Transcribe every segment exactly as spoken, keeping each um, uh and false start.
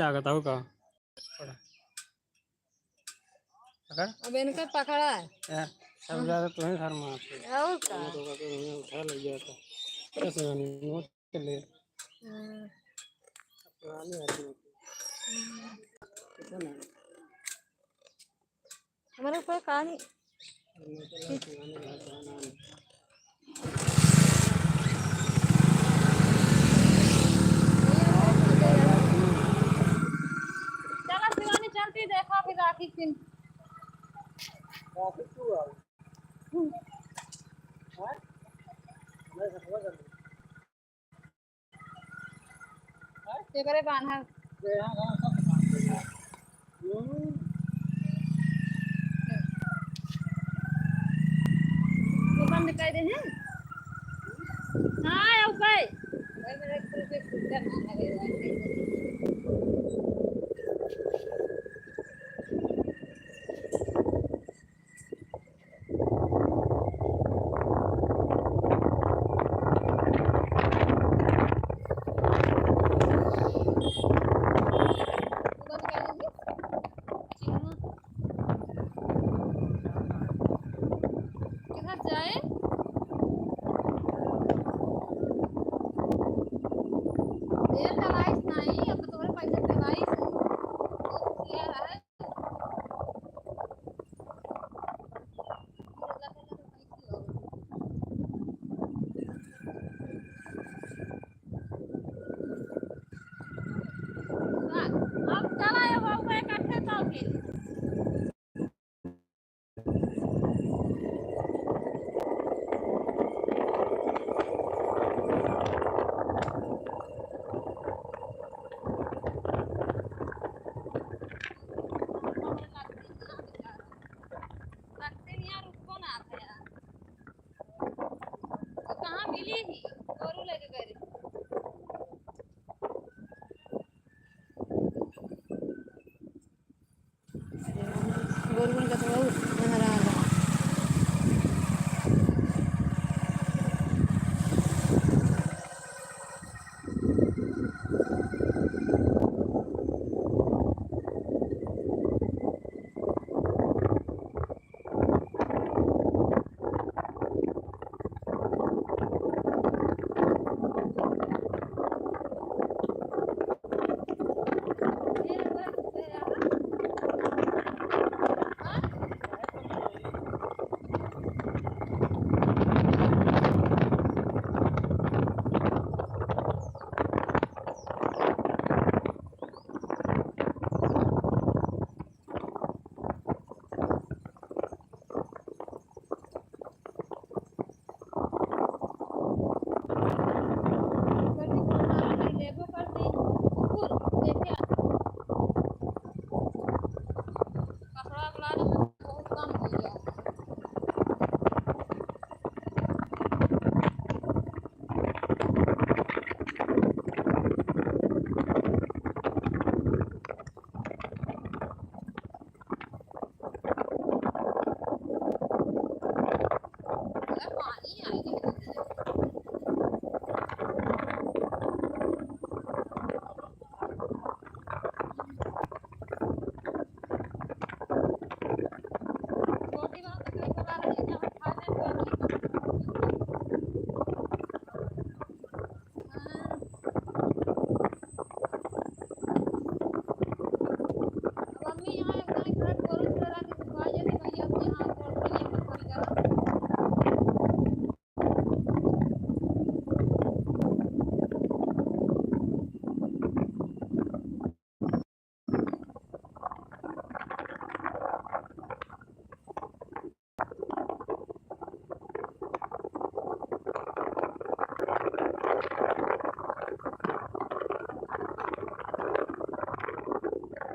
लागत हो का? पकड़। अब इनका पकड़ा है। यार, सब ज्यादा तो है घर में आके। और का? हम तो कहते हैं, उठा ले गया था। कैसे जाने? नोट के ले। हाँ। पुराने आदमी। हम्म। कितना? हमारे ऊपर कहानी। चला शिवानी, चलती देखा फिर राखी किन। एकरे बान्हा। दुकान दिखाई दे हैं? हाँ, आउ गए। किधर जाए? तेल डलाइस नाही, अब तोहरे पैसा डलाइस है। अब चला, अब, अब इकट्ठे तो के। लगते नहीं यार, उसको ना आता यार। तो कहाँ मिली ही? गोरू लेके गए रही। गोरू बन का तो बहुत नहरा रहा।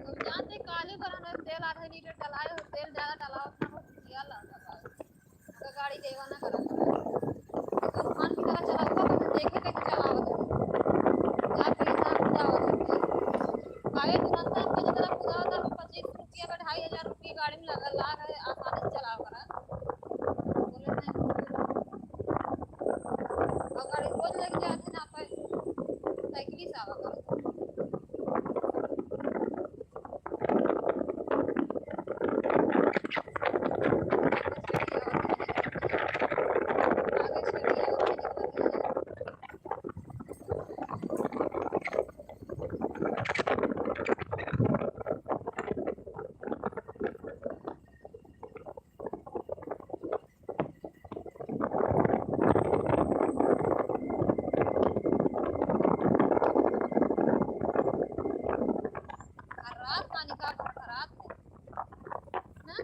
हम जानते काले पर हमें तेल आधा लीटर डलाए हो, तेल ज्यादा डलाओ ना हो, किया ला। तो गाड़ी देवा ना करा। तूफान की तरह चलाता, बस देखे के चलावत है। चार पैसा कुदावत है। आगे तुरंत हमके जब तक कुदावत है, पच्चीस रुपया का ढाई हजार रुपया गाड़ी में लगा, लाग है, आसानी से चलावा करा। बोले नहीं। और गाड़ी रोज लेके जाते ना, पर साइकिल से आवा करा। रात पानी का खराब है ना।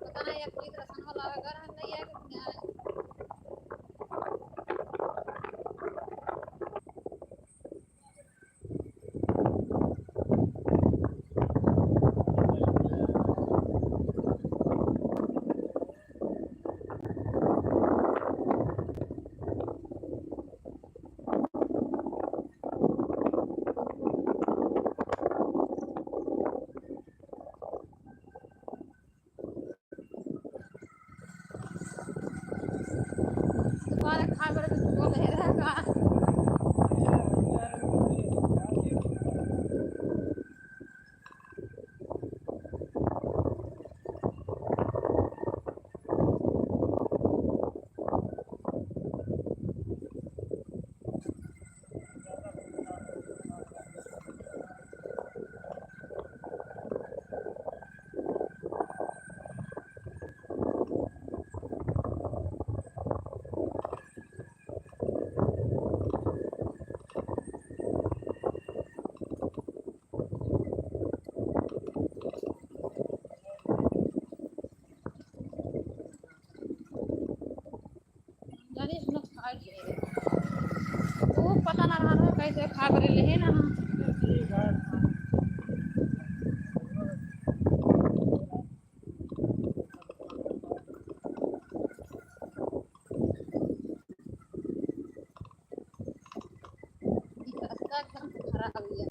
पता नहीं, ये कोई तरह से वाला अगर हम नहीं आए तो नहीं आए। तुम्हारे खाए बड़े कुछ बोल रहे रहे का? जाने इसमें खाए लिए। वो पता ना रहा था कैसे खा कर ले है ना। ई रास्ता एकदम खराब है।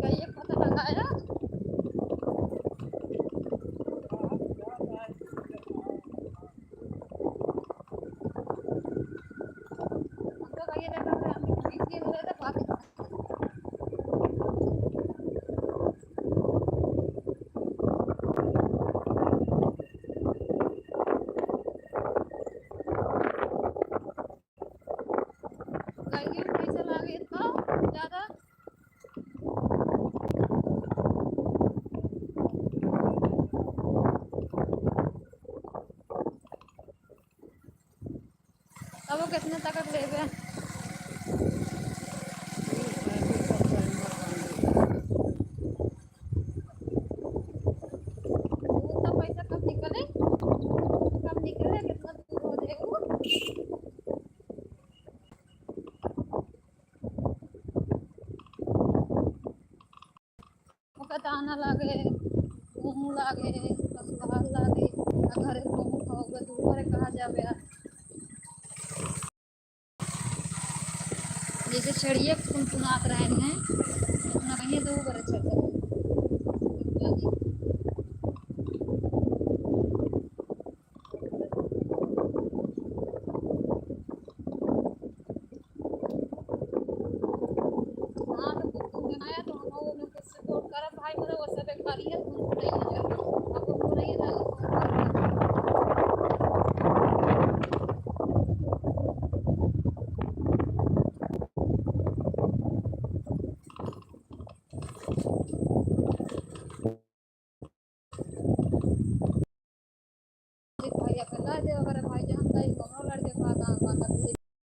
कहिए पता लगाया। हमको कहिए ना, हम इसलिए बोले थे, बात गाइए, पैसा लागे इतना ज्यादा। अब वो कितने तक लेबे? वो तो पैसा कम निकले, कम निकले, कितना दूर हो जाए वो। ओकर दाना लागे, गेहूं लागे, पशुआहार लागे, आ घरे गेहूं खाओगे, दूर घरे कहाँ जावे आ? जैसे छेड़िए कुनकुनात रहे हैं, अपना कहीं तो वो करे चल जाए। हाँ, तो कुछ दिन में आया तो हम लोगों ने कुछ support करब भाई, मतलब, वो सब एक बार ये घूम रही है, अब घूम रही है ना। भाई अकेला दे, अगर भाई जान जाई, कोनो लड़के का काम, मतलब,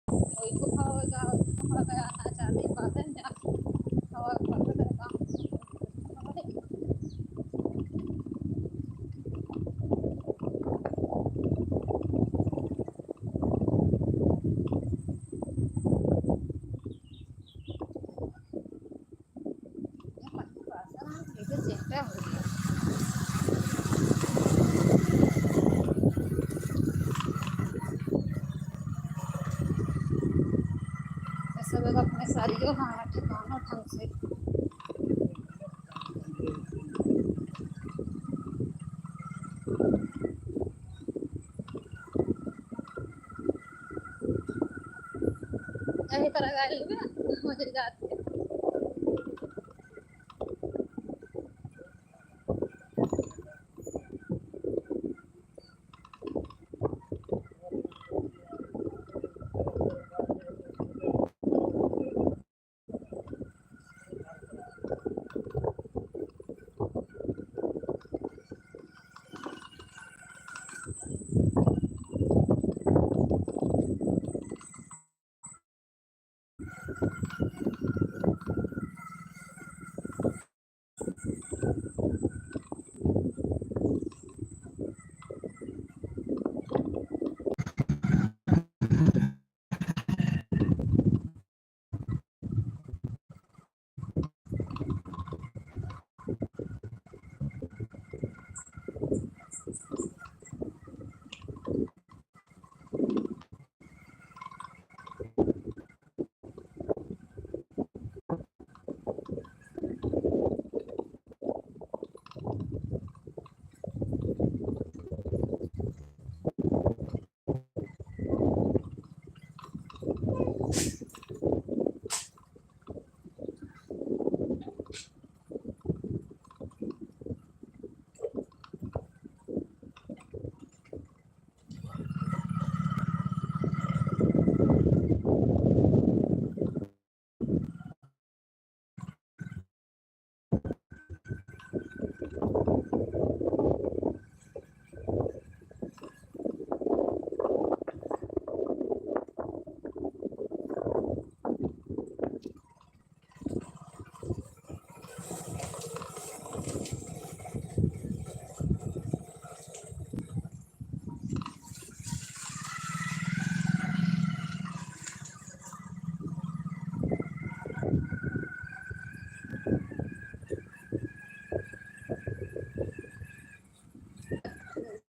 कोई को खाओगा, खाओगा, आना चाहते, बात है, जा, खाओ, खाओ, खाओ, खाओ। सब लोग अपने साड़ियों हाँ ठिकाना ढंग से। यही तरह गाय लेबे, मजे जात है।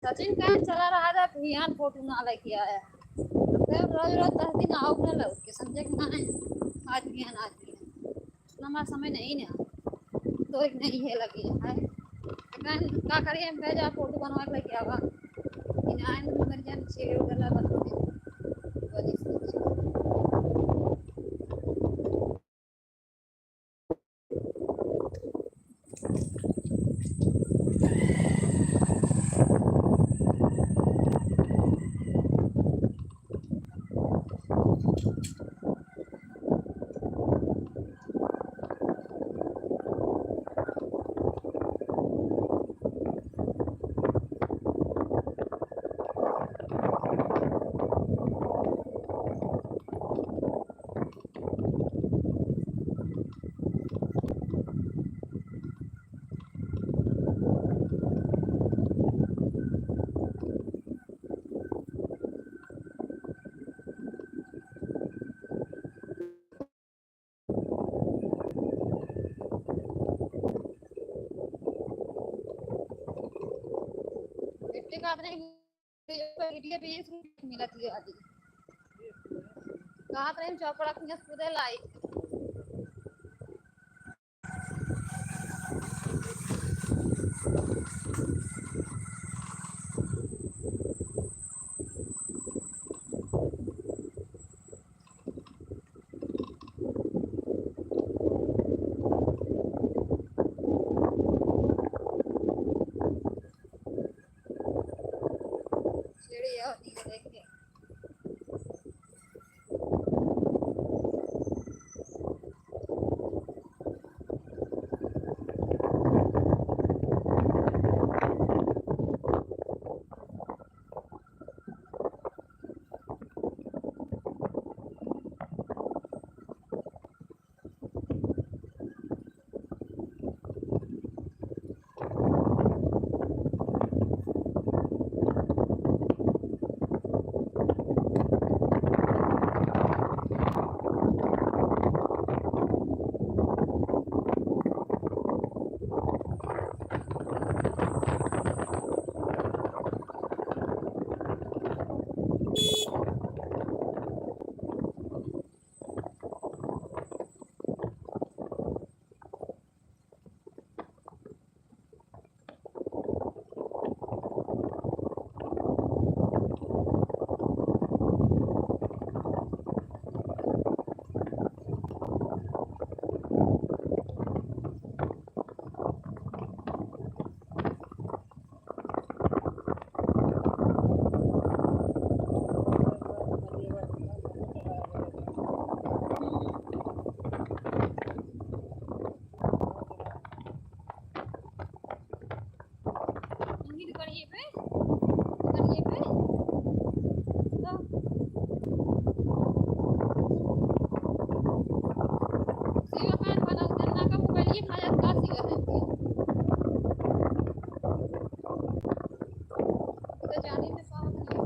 सचिन कहाँ चला रहा था, बिहान फोटो ना लेके आया। अब रोज रोज दस दिन आओ ना लौट के, समझे कि ना है? आज बिहान, आज बिहान। इतना हमारा समय नहीं ना, तो एक नहीं है लगी है। लेकिन का करिए, हम कह जा फोटो बनवा के लेके आवा। इन आए मर जान छेड़ गला बन। बेटे का अपने वीडियो पे बीस रुपये मिलत है अभी। कहाँ प्रेम चौपड़ा के खुदे लाई। फिर करिए पे, करिए पे। तो सीवा कान वाला गन्ना का मोबाइल ये खा जाता, सीवा है। तो जाने में पावत नहीं।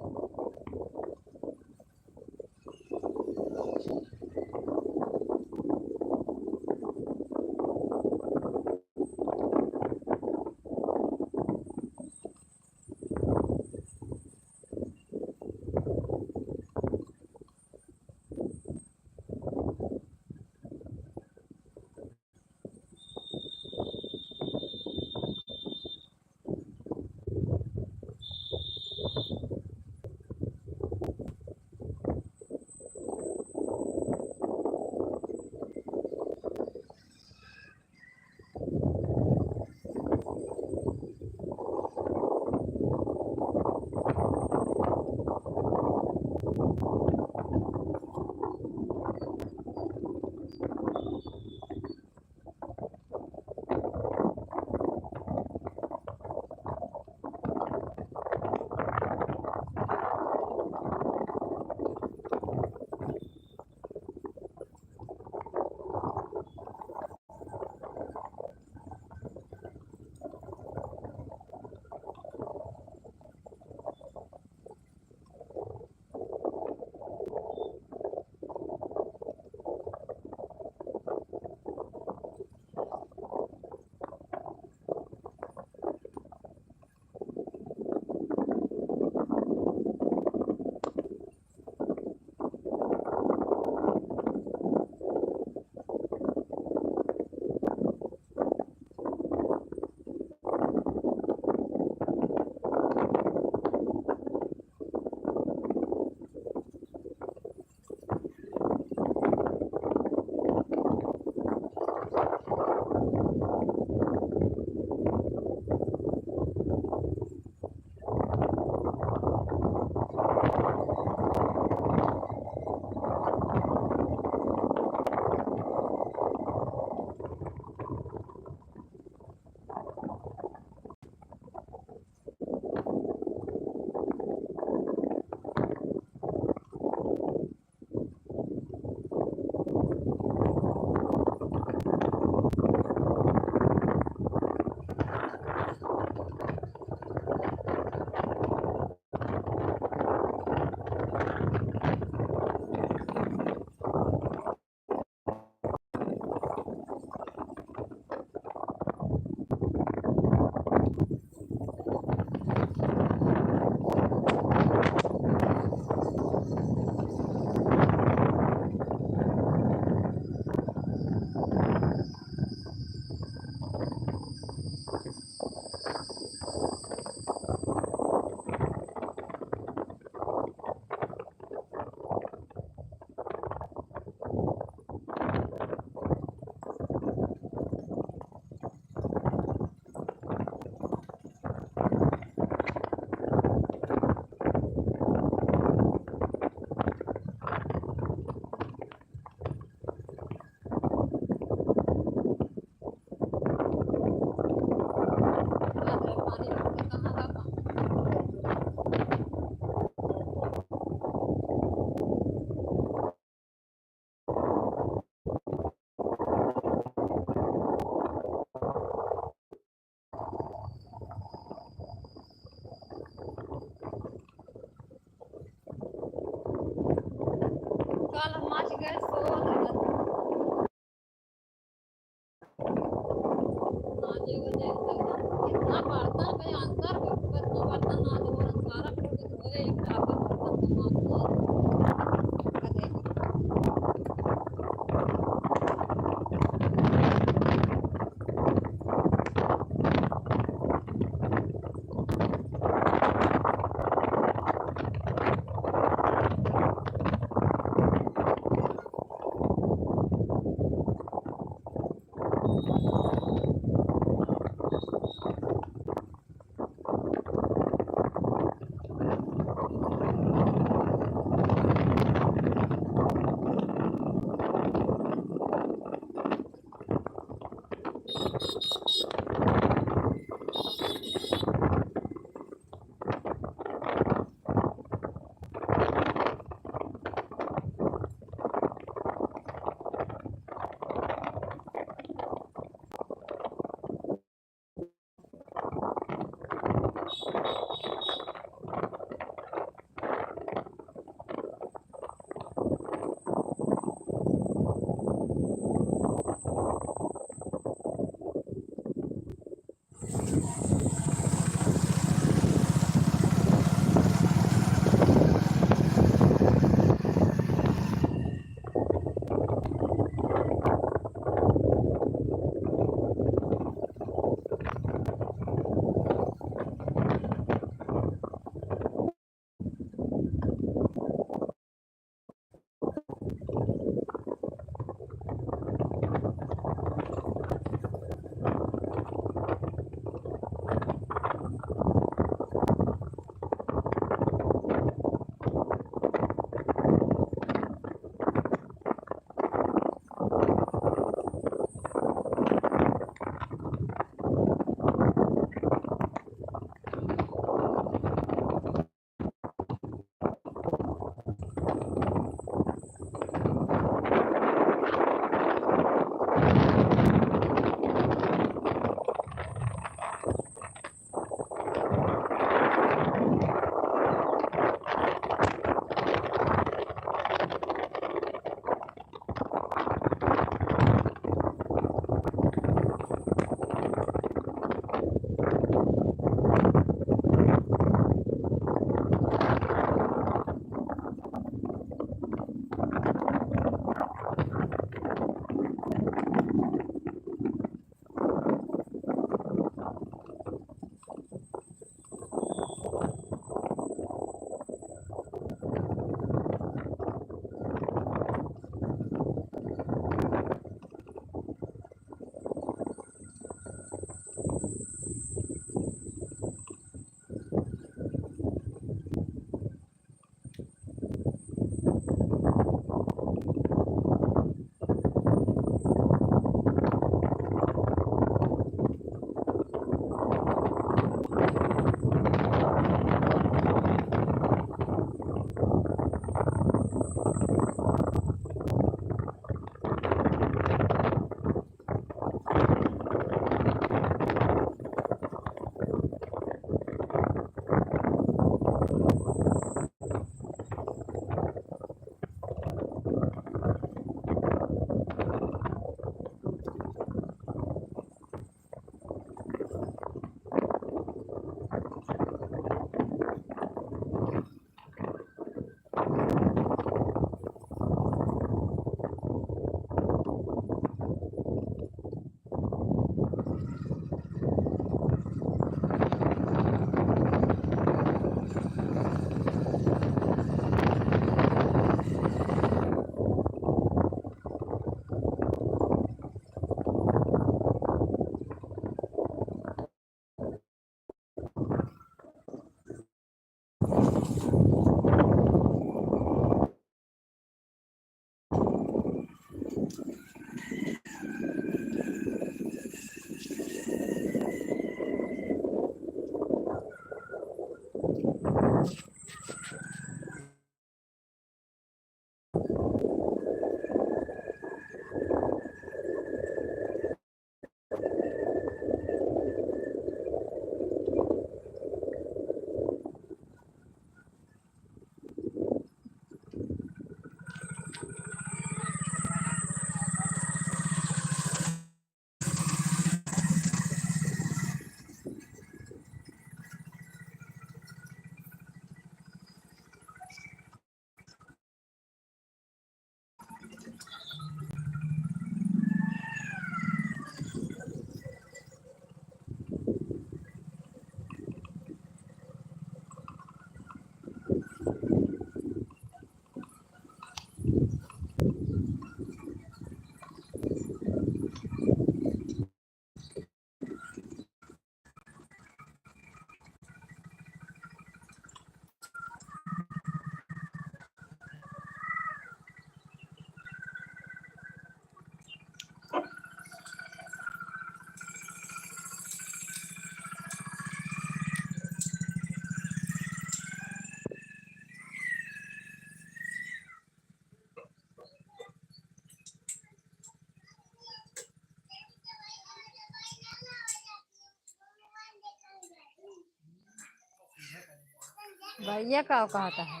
भैया का कहता है?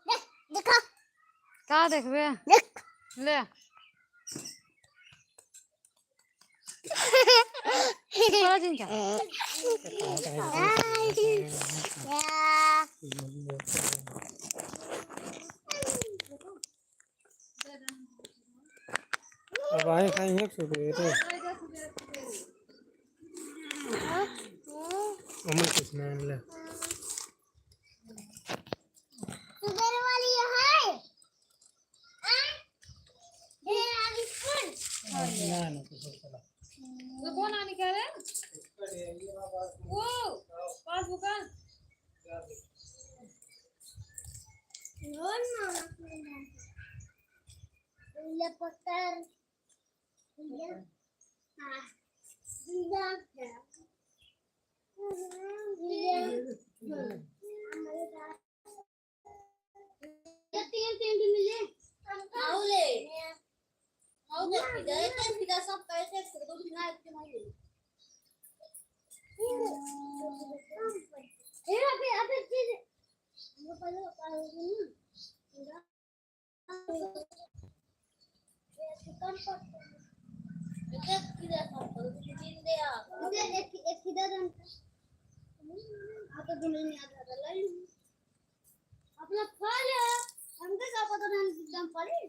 देख, देखा। का देखबे? देख। ले। बड़ा दिन का। अब आए खाई है सुबह तो। अमन कुछ नाम ले। सुबह वाली है। ना, ना, कुछ और चला। तो कौन आने कह रहे? वो, पासबुक का? कौन मामा? ये पत्थर। ये, हाँ। ये, ये, हमारे पास ये तीन, तीन दिन मिले। आओ ले। आओ तो फिर गए थे, फिर सब पैसे फिर दो दिन आए थे वहीं। ये अभी, अभी चीज, वो पहले, पहले ना। ये चिकन पत्ता। एक, एक किलो सब दो दिन दे आ। एक, एक, एक किलो दे। आप तो दुल्हन याद आ रहा है। अपना खा ले, हमके का पता ना एकदम पड़ी।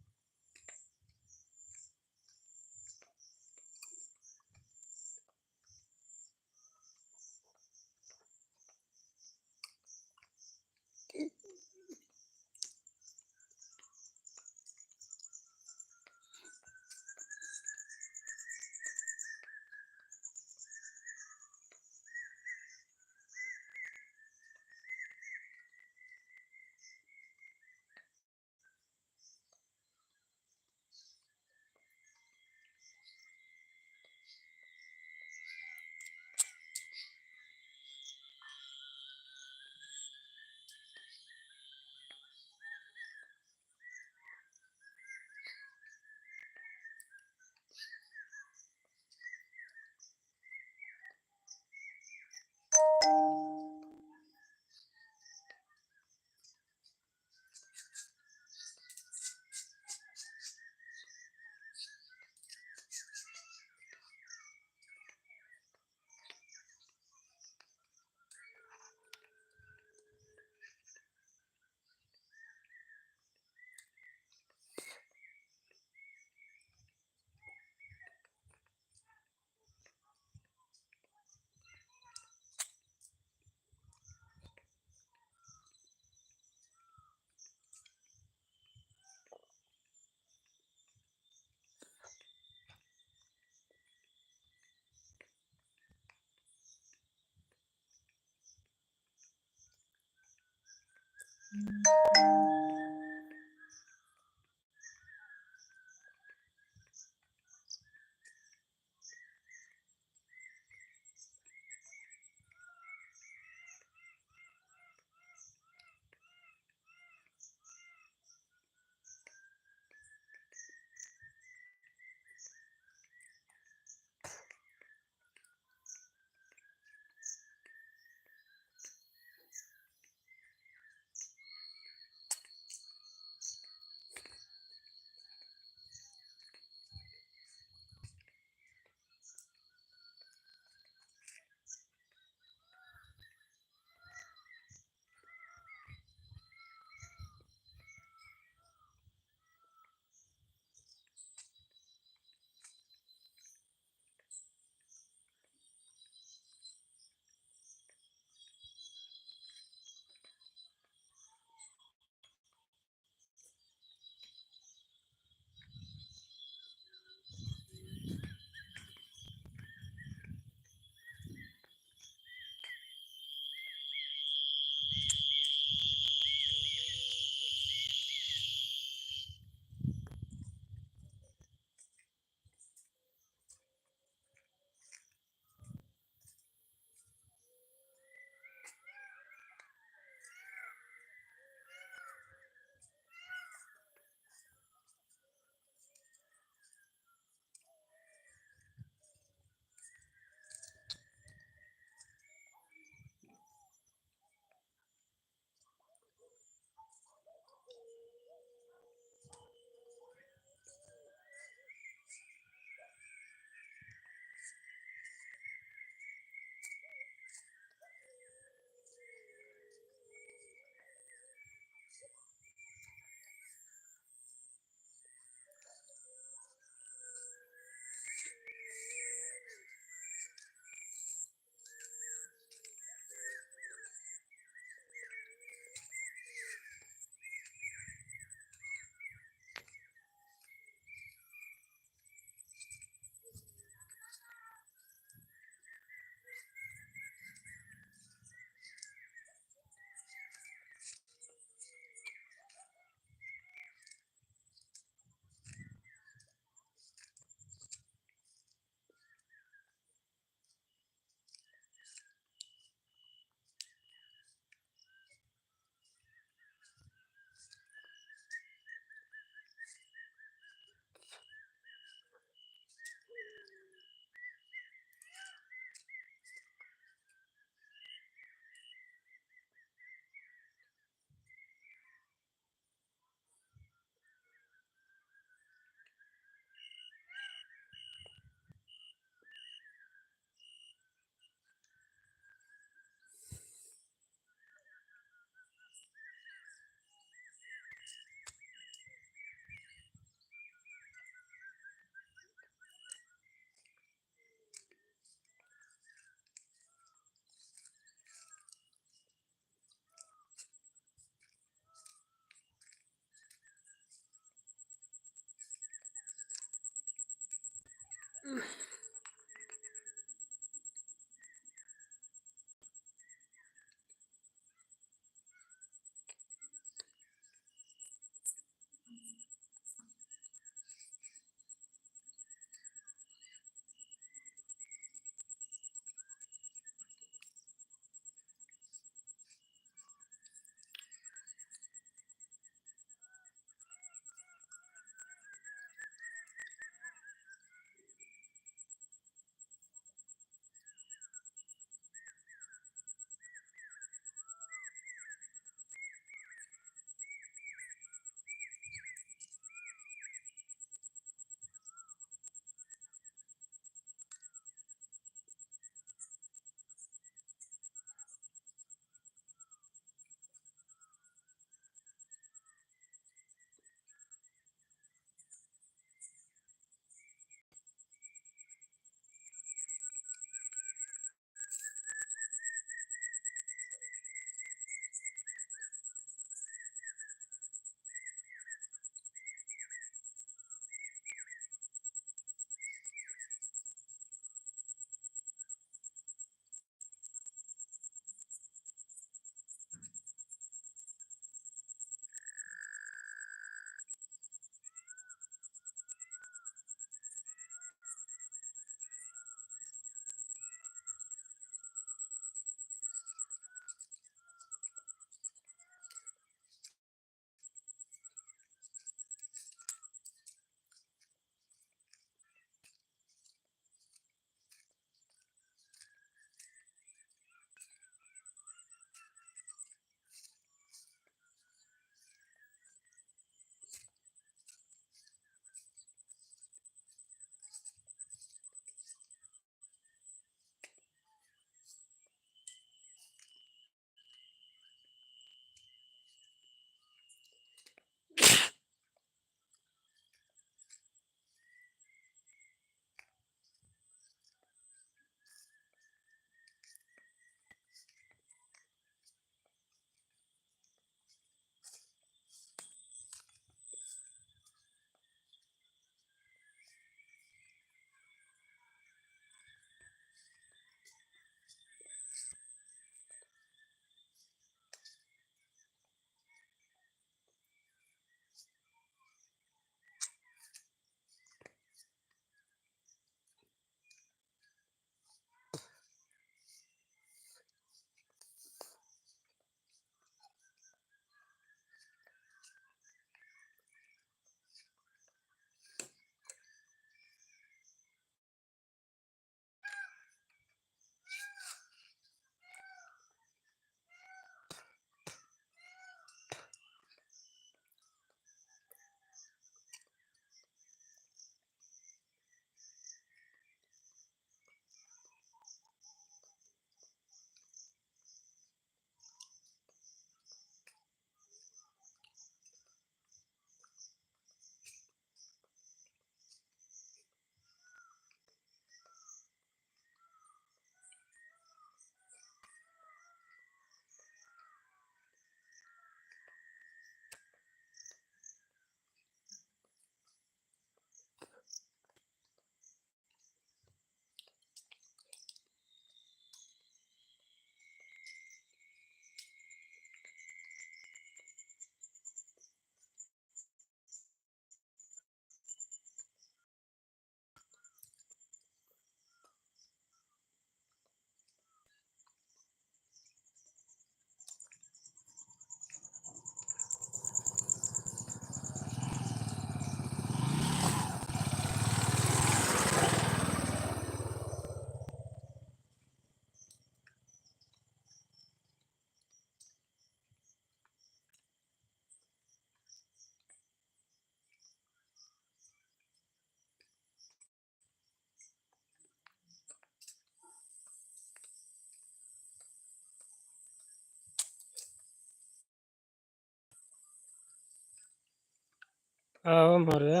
आओ मरे।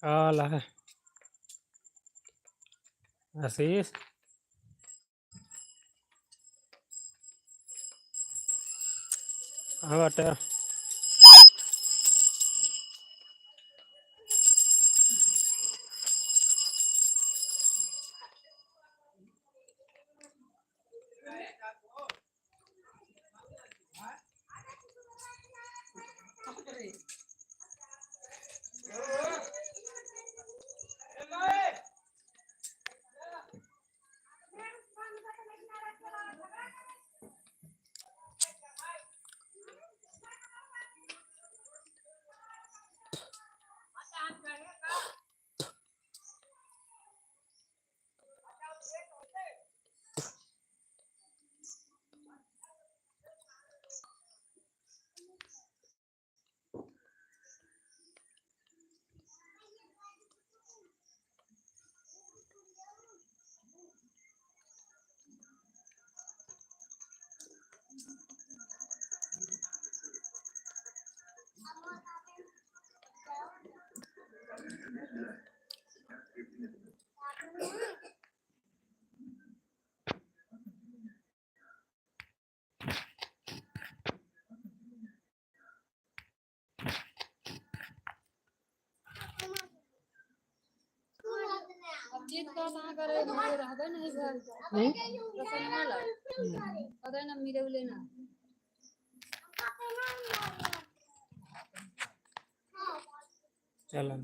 आ ला है। आशीष। हाँ बाटे। अब जीत का कहाँ करे, मुझे रहबे नहीं घर। नहीं? रसनमा ला। हम्म। पता है ना, मेरे को लेना। चलो।